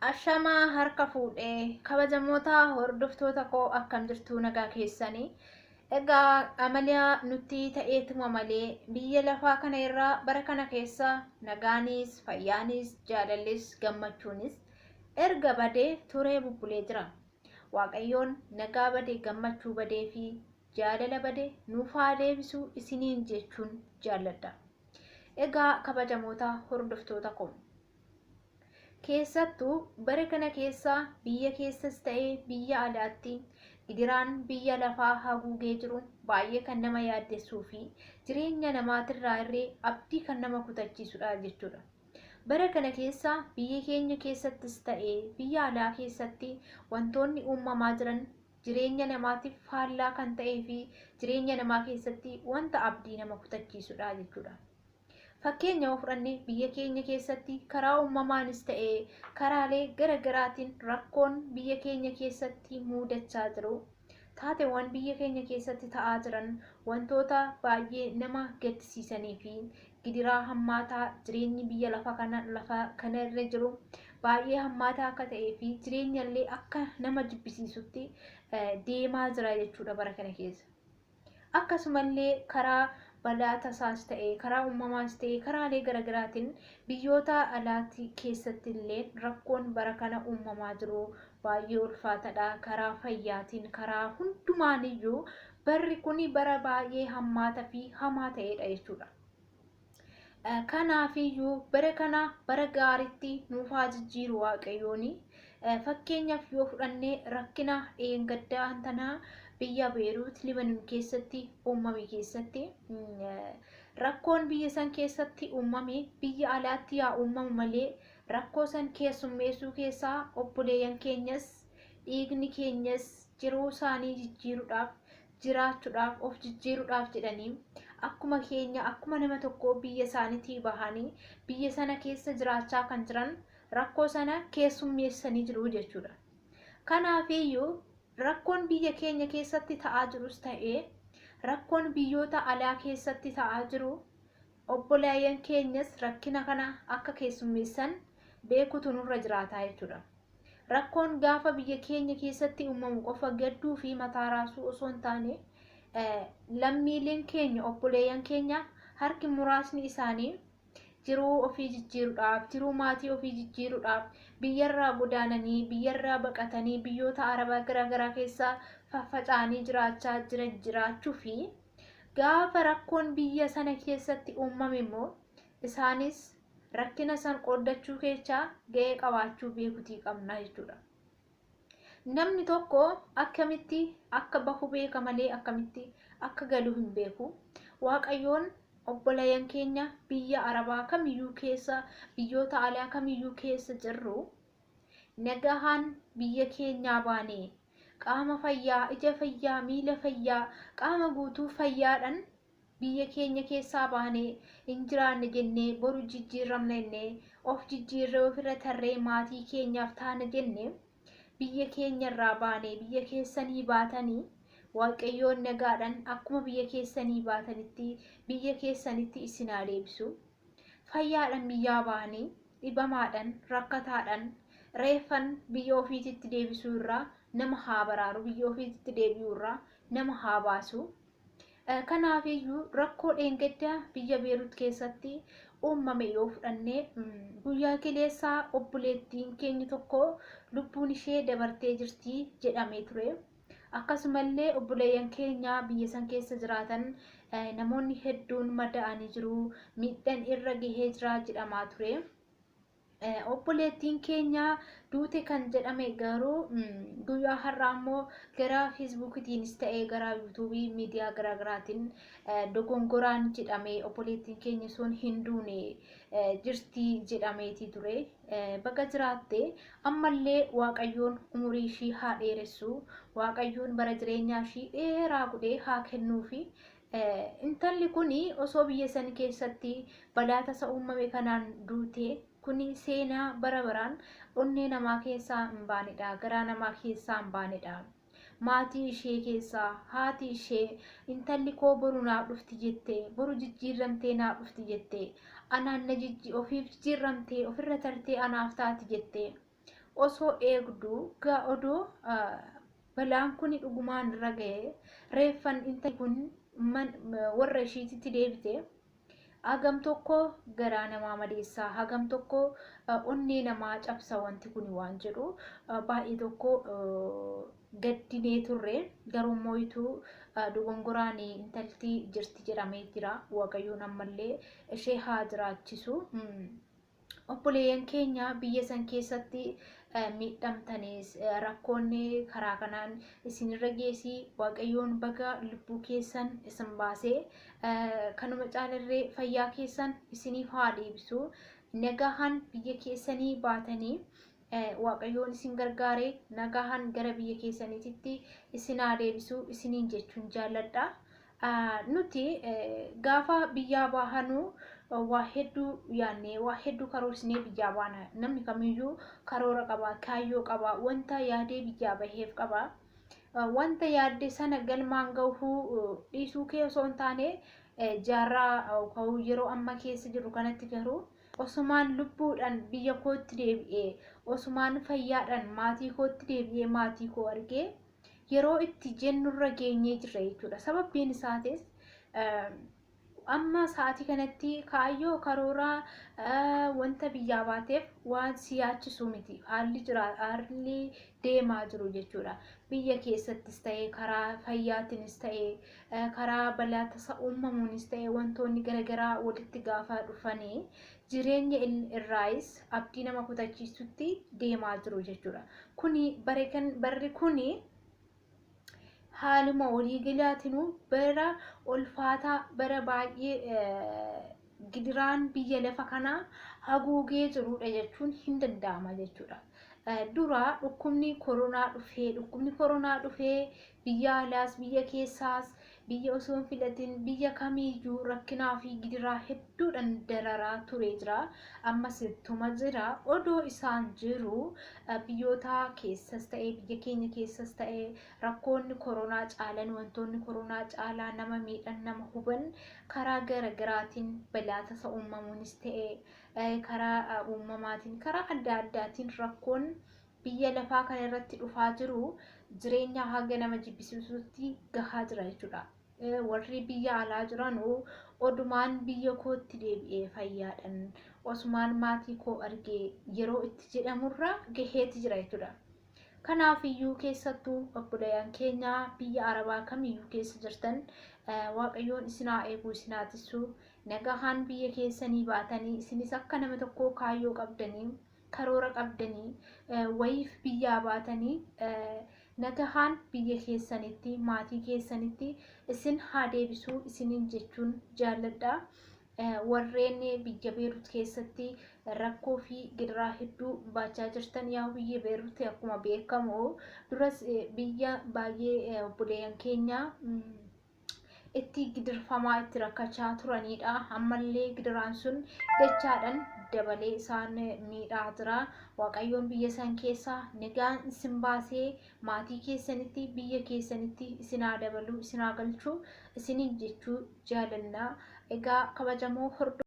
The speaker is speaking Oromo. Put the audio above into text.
Ashamaa harka fuudhee kabajamoota hordoftoota koo akkam jirtu nagaa keessanii. Egaa amala nutti ta'eetuma malee biyya lafaa kana irraa bara kana keessa nagaanis fayyaanis jaalallis gammachuunis erga badee turee bubbulee jira. Waaqayyoon nagaa bade gammachuu badee fi jaalala bade nuuf haa deebisu isiniin jechuun jaalladha. Egaa kabajamoota hordoftoota koo. Keessattuu bara kana keessa biyya keessas ta'ee biyya alaatti gidiraan biyya lafaa haguugee jiru baay'ee kan nama yaaddessuu fi jireenya namaatirraa illee abdii kan nama kutachiisudha jechuudha. Bara kana keessa biyya keenya keessattis ta'ee biyya alaa keessatti wantoonni uumamaa jiran jireenya namaatiif faallaa kan ta'ee fi jireenya namaa keessatti wanta abdii nama kutachiisudha jechuudha. Fakkeenya yoo fudhanne biyya keenya keessatti karaa uumamaanis ta'ee karaalee gara garaatiin rakkoon biyya keenya keessatti muudachaa jiru. Taateewwan biyya keenya keessatti ta'aa jiran wantoota baay'ee nama gaddisiisanii fi gidiraa hammaataa jireenyi biyya lafa kana lafa kana irra jiru baay'ee hammaataa akka ta'ee fi jireenya illee akka nama jibbisiisutti deemaa jira jechuudha bara kana keessa. Akkasumallee karaa balaa tasaas ta'e karaa uumamaas ta'e karaalee garaagaraatiin biyyoota alaatti keessatti illee rakkoon bara kana uumamaa jiru baay'ee ulfaataadha. Karaa fayyaatiin karaa hundumaaniyyuu barri kun bara baay'ee hammaataa fi hamaa ta'edha jechuudha. Kanaafiyyuu bara kana bara gaariitti nuuf haa jijjiiru Waaqayyooni. Fakkeenyaaf yoo fudhanne rakkina dheengaddaa tanaa biyya Beeruut Libanon keessatti uumame keessatti rakkoon biyya san keessatti uumame biyya alaatti yaa uumamu malee rakkoo san keessummeessuu keessaa obboleeyyan keenyas dhiigni keenyas jiruu isaanii jijjiiruudhaaf jiraachuudhaaf of jijjiiruudhaaf jedhanii akkuma keenya akkuma nama tokkoo biyya isaaniitii bahanii biyya sana keessa jiraachaa kan jiran rakkoo sana keessummeessanii jiru jechuudha. Kanaafiyyuu rakkoon biyya keenya keessatti ta'aa jirus ta'ee rakkoon biyyoota alaa keessatti ta'aa jiru obboleeyyan keenyas rakkina kana akka keessummeessan beekutu nurra jiraataa jechuudha. Rakkoon gaafa biyya keenya keessatti uumamu qofa gadduu fi mataa raasuu osoo hin taane lammiileen keenya obboleeyyan keenya harki muraasni isaanii jiruu ofii jijjiiruudhaaf jiruu maatii ofii jijjiiruudhaaf biyyarraa godaananii biyyarraa baqatanii biyyoota arabaa garaagaraa keessa faffaca'anii jiraachaa jiran jiraachuu fi gaafa rakkoon biyya sana keessatti uumame immoo isaanis rakkina san qooddachuu keessaa ga'ee qabaachuu beekutii qabna jechuudha. Namni tokko akkamitti akka bahu beeka malee akkamitti akka galu hin beeku. Waaqayyoon obboleeyyan keenya biyya Arabaa kamiyyuu keessa biyyoota alaa kamiyyuu keessa jirru nagahaan biyya keenyaa baanee qaama fayyaa, ija fayyaa, miila fayyaa, qaama guutuu fayyaadhaan biyya keenya keessaa baanee hin jiraanne jennee boru jijjiiramna jennee of jijjiirree ofirra tarree maatii keenyaaf taana jenne biyya keenyarraa baanee biyya keessanii baatanii Waaqayyoon nagaadhaan akkuma biyya keessanii baatanitti biyya keessanitti isin haa deebisu. Fayyaadhaan biyyaa baanii dhibamaadhaan rakkataadhaan reeffan biyya ofiititti deebisuu irraa nama haa baraaru biyya ofiititti deebi'uu irraa nama haa baasu. Kanaafiyyuu rakkoo dheengaddaa biyya Beerut keessatti uumame yoo fudhanne guyyaa kaleessaa obboleettiin keenya tokko lubbuun ishee dabartee jirti jedhamee ture. Akkasumallee obboleeyyan keenya biyya san keessa jiraatan namoonni hedduun madaa'anii jiru miidhaan irra gahee jira jedhamaa ture. Obboleettiin keenya duute kan jedhame garuu guyyaa har'aa immoo gara feesbuukiitiinis ta'ee gara yuutuubii miidiyaa garaagaraatiin dogongoraan jedhame obboleettiin keenya sun hin duune jirti jedhameetii ture. Baga jiraatte ammallee Waaqayyoon umurii ishii haa dheeressu Waaqayyoon bara jireenyaa ishii dheeraa godhee haa kennuufi. Intalli kun osoo biyya san keessatti balaa tasa uumame kanaan duute kun seenaa bara baraan onnee namaa keessaa hin baanedha. Garaa namaa keessaa hin baanedha. Maatii ishee keessaa haati ishee intalli koo boru naaf dhufti jette boru jijjiirramtee naaf dhufti jette anaan na jijji ofiif jijjiirramtee ofirra tartee anaaf taati jette. Osoo eegduu gaa odoo balaan kun dhugumaan irra ga'ee reeffan intalli kun warra ishiititti deebite hagam tokko garaa namaa madeessaa, hagam tokko onnee namaa cabsa wanti kun waan jedhu baay'ee tokko gaddinee turre. Garuu immoo dogongoraan intalti jirti jedhamee jira. Waaqayyoon ammallee ishee haa jiraachisu. Obboleeyyan keenya biyya san keessatti miidhamtanis, rakkoonni karaa kanaan isinirra geessi, Waaqayyoon baga lubbuu keessan isin baasee, kanuma caalarree fayyaa keessan isiniif haa deebisu. Nagahan biyya keessanii baatanii Waaqayyoon isin gargaaree nagahan gara biyya keessaniititti isin haa deebisu isiniin jechuun jaalladha. Nuti gaafa biyyaa bahanuu waa hedduu yaadnee, waa hedduu karoorsinee biyyaa baana. Namni kamiyyuu karoora qaba, kaayyoo qaba, wanta yaadee biyyaa baheef qaba. Wanta yaadde sana galmaan gahuu dhiisuu kee osoo hin taane, jaarraa yeroo amma keessa jirru kanatti garuu osumaan lubbuudhaan biyya kootti deebi'ee, osumaan fayyaadhaan maatii kootti deebi'ee maatii koo argee yeroo itti jennurra geenyee jirra jechuudha. Sababbiin isaatis amma sa'aatii kanatti kaayyoo, karooraa, wanta biyyaa baateef waan si yaachisu miti. Haalli jira, haalli deemaa jiru jechuudha. Biyya keessattis ta'ee, karaa fayyaatiinis ta'ee, karaa balaa tasa uumamuunis ta'ee, wantoonni garaagaraa walitti gaafa dhufanii jireenya irraayis abdii nama kutachiisutti deemaa jiru jechuudha. Kuni barri kuni haaluma waliigalaatinuu bara ulfaataa, bara baay'ee gidiraan biyya lafa kanaa haguugee jirudha jechuun hin danda'ama jechuudha. Dura dhukkubni koronaa dhufee, dhukkubni koronaa dhufee biyya alaas biyya keessaas biyya osoo hin filatin biyya kamiiyyuu rakkinaa fi gidiraa hedduudhaan dararaa ture jira. Ammas ittuma jira. Odoo isaan jiru biyyoota keessas ta'ee biyya keenya keessas ta'ee rakkoonni koronaa caalan, wantoonni koronaa caalaa nama miidhan, nama huban, karaa garaagaraatiin balaa tasa uumamuunis ta'ee, karaa uumamaatiin, karaa adda addaatiin rakkoon biyya lafaa kana irratti dhufaa jiru jireenya haga nama jibbisiisutti gahaa jira jechuudha. Warri biyya alaa jiranuu odumaan biyya kootti deebi'ee fayyaadhaan osumaan maatii koo argee yeroo itti jedhamurra gaheeti jira jechuudha. Kanaafiyyuu keessattuu obboleeyyan keenya biyya Arabaa kamiyyuu keessa jirtan, Waaqayyoon isin haa eegu, isin haa tissu. Nagahaan biyya keessanii baatanii isinis akka nama tokkoo kaayyoo qabdanii, karoora qabdanii wayiif biyyaa baatanii, nagahaan biyya keessanitti maatii keessanitti isin haa deebisuu isiniin jechuun jaalladha. Warreen biyya Beerut keessatti rakkoo fi gidiraa hedduu baachaa jirtan, yaa biyya Beerut akkuma beekamu duras biyya baay'ee obboleeyyan keenya itti gidirfamaa, itti rakkachaa turanidha. Ammallee gidiraan sun dachaadhaan dabalee isaan miidhaa jira. Waaqayyoon biyya san keessaa nagaan isin baasee maatii keessanitti, biyya keessanitti isin haa dabaluu, isin haa galchuu isiniin jechuu jaalanna. Egaa kabajamoo hordoftoota.